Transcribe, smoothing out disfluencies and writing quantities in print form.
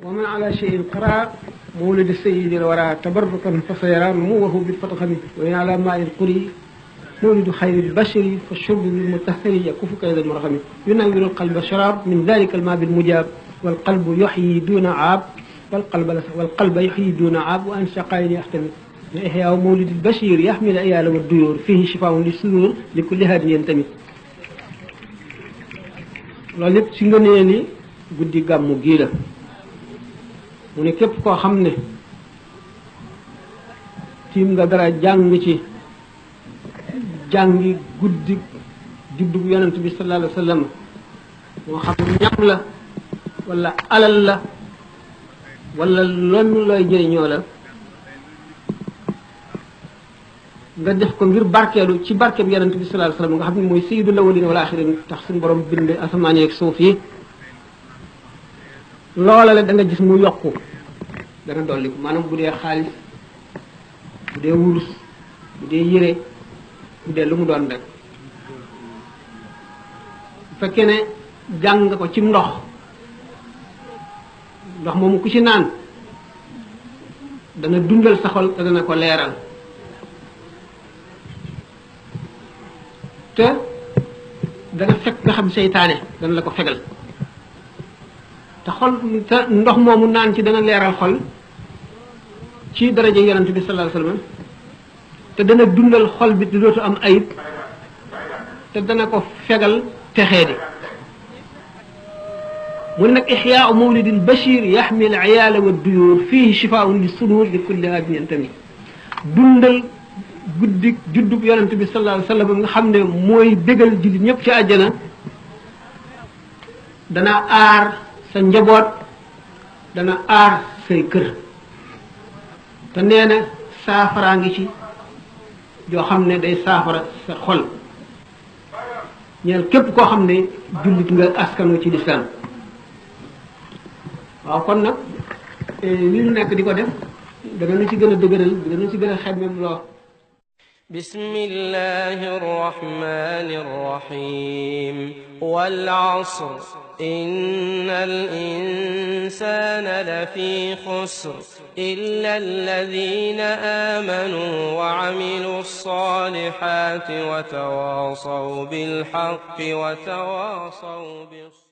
ومن على شيء قرأ مولد السيد الورى تبركا فسيرى نموه بالفتخم وإن على ماء القري مولد خير البشر فالشرب بالمطهر يكف كيد المرغم ينور القلب شراب من ذلك الماء بالمجاب والقلب يحيي دون عاب والقلب يحيي دون عاب وأن شقائن يحتمل إحياء مولد البشير يحمل الأيال والديور فيه شفاء للصدور لكل هادي ينتمي loolu lépp ci ngënee li guddi gàmmu gii la mu ne képp koo xam ne tiim nga dara jàng ci jàngi guddi juddu yonent bi sallallahu alayhi wa sallam moo xam ñam la wala alal la wala lenn looy jëriñoo la nga def ko ngir barkeelu ci barkeeb yonent bi sallallahu alayhi wa sallam nga xam ne mooy sayyidul awwalin wal axirin tax suñu borom bind asamaan yeeg suuf yi loola la da nga gis mu yokku dana dolli ko maanaam bu dee xaalis bu dee wurus bu dee yére bu dee lu mu doon rek bu fekkee ne jàng nga ko ci ndox moomu ku ci naan dana dundal sa xol te dana ko leeral te dana fekk nga xam seytaane dana la ko fegal te xol te ndox moomu naan ci dana leeral xol ci daraja yonent bi sallallahu alayhi wasallam te dana dundal xol bi di dootu am ayib te dana ko fegal texee di mu ne nag ixyaau mawlidil bashir yaxmil ayaala wa duyur fihi shifaun li sudur li kulli hadin yantami dundal guddi juddub yonent bi sallallahu alayhi wasallam nga xam ne mooy bégal jullit ñëpp ci àjjana dana aar sa njaboot dana aar say kër te nee na saafaraa ngi ci joo xam ne day saafara sa xol ñeel képp koo xam ne jullit nga askanu ci lislaam waaw kon nag li ñu nekk di ko def dana nu ci gën a dëgëral dana nu ci gën a xemmem loo بسم الله الرحمن الرحيم والعصر إن الإنسان لفي خسر إلا الذين آمنوا وعملوا الصالحات وتواصوا بالحق وتواصوا بالصبر